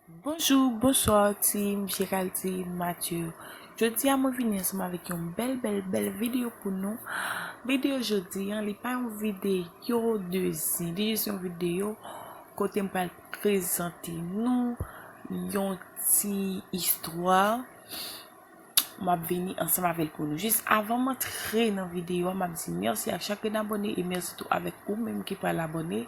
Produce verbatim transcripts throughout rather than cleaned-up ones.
Bonjou, bonswa, team Géraldine Mathieu. Jodi a, mwen vini ansanm avèk yon bèl, bèl, bèl videyo pou nou. Videyo jodi an, li pa yon videyo de zen, li jis yon videyo kote m pral prezante nou yon ti istwa. M ap vini ansanm avè l pou nou. Jis avan m antre nan videyo a, m ap di mèsi ak chak grenn abòne e mèsi tou avèk ou menm ki pral abòne.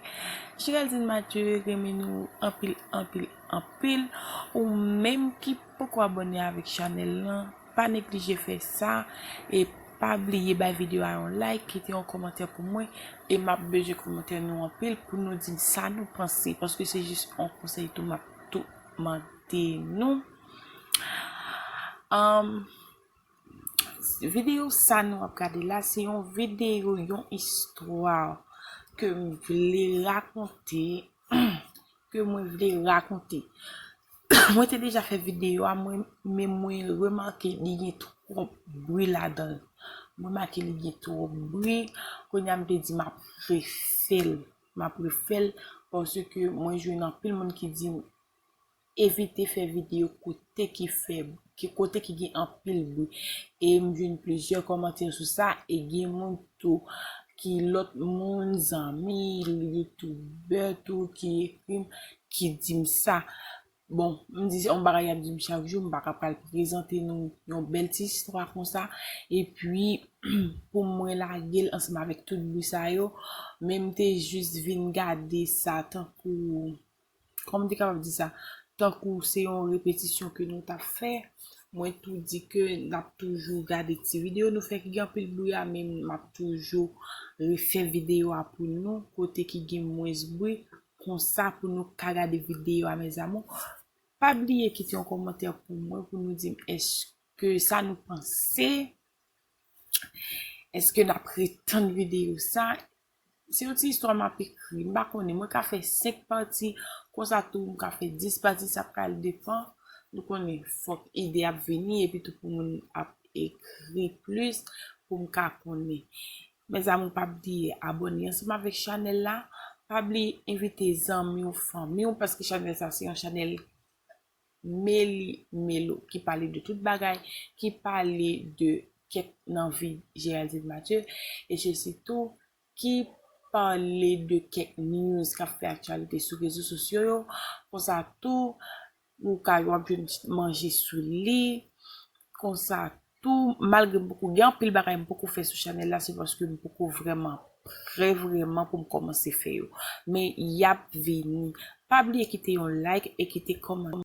Géraldine Mathieu renmen nou anpil, anpil, anpil. Ou menm ki poko abòne avèk chanèl lan, pa neglije fè sa e pa bliye bay videyo a yon like, kite yon kòmantè pou mwen e m ap bezwen kòmantè nou anpil pou nou di m sa nou panse, paske se jis yon konsèy tou m ap tou mande nou. Um, videyo sa nou ap gade la, se yon videyo, yon istwa ke m vle rakonte, ke mwen vle rakonte. Mwen te deja fè videyo a, mwen, men mwen remake li gen twòp bri ladan l. Mwen remake li gen twòp bri. Kounye a m te di m ap refè l. M ap refè l paske mwen jwenn anpil moun ki di m evite fè videyo kote ki fè, ki, kote ki gen anpil bri. E m jwenn plizyè kòmantè sou sa, e gen moun tou ki lòt moun, zanmi, youtubè tou ki ekri m, ki di m sa. Bon, m di se yon bagay y ap di m chak jou, m pa ka pral prezante nou yon bèl ti istwa konsa. Epi, pou mwen lage l ansanm avèk tout bri sa yo, men m te jis vin gade sa tankou, kòman m te kapab di sa? Tankou se yon repetisyon ke nou t ap fè. Mwen tou di ke n ap toujou gade ti videyo nou fè ki gen anpil bri a, men m ap toujou refè videyo a pou nou, kote ki gen mwens bri, konsa pou nou ka gade videyo a, mes amours. Pa bliye kite yon kòmantè pou mwen, pou nou di m èske sa nou panse, èske n ap retann videyo sa. Se yon ti istwa m ap ekri. M pa konnen, mwen ka fè senk pati, konsa tou m ka fè dis pati, sa pral depann. Nou konnen, fòk ide ap vini, epi tou pou moun ap ekri plis, pou m ka konnen. Mes amours, pa bliye abòne ansanm avèk chanèl la. Pa bliye envite zanmi w, fanmi w, paske chanèl sa se yon chanèl meli melo, ki pale de tout bagay, ki pale de kèk nan vi Géraldine Mathieu, e se sitou ki pale de kèk news k ap fè aktyalite sou rezo sosyo yo. Konsa tou, ou ka, w ap jwenn manje sou li. Konsa tou, malgre m poko gen anpil bagay m poko fè sou chanèl la, se paske m poko vrèman prè vrèman pou m kòmanse fè yo. Men y ap vini. Pa bliye kite yon like e kite kòmantè.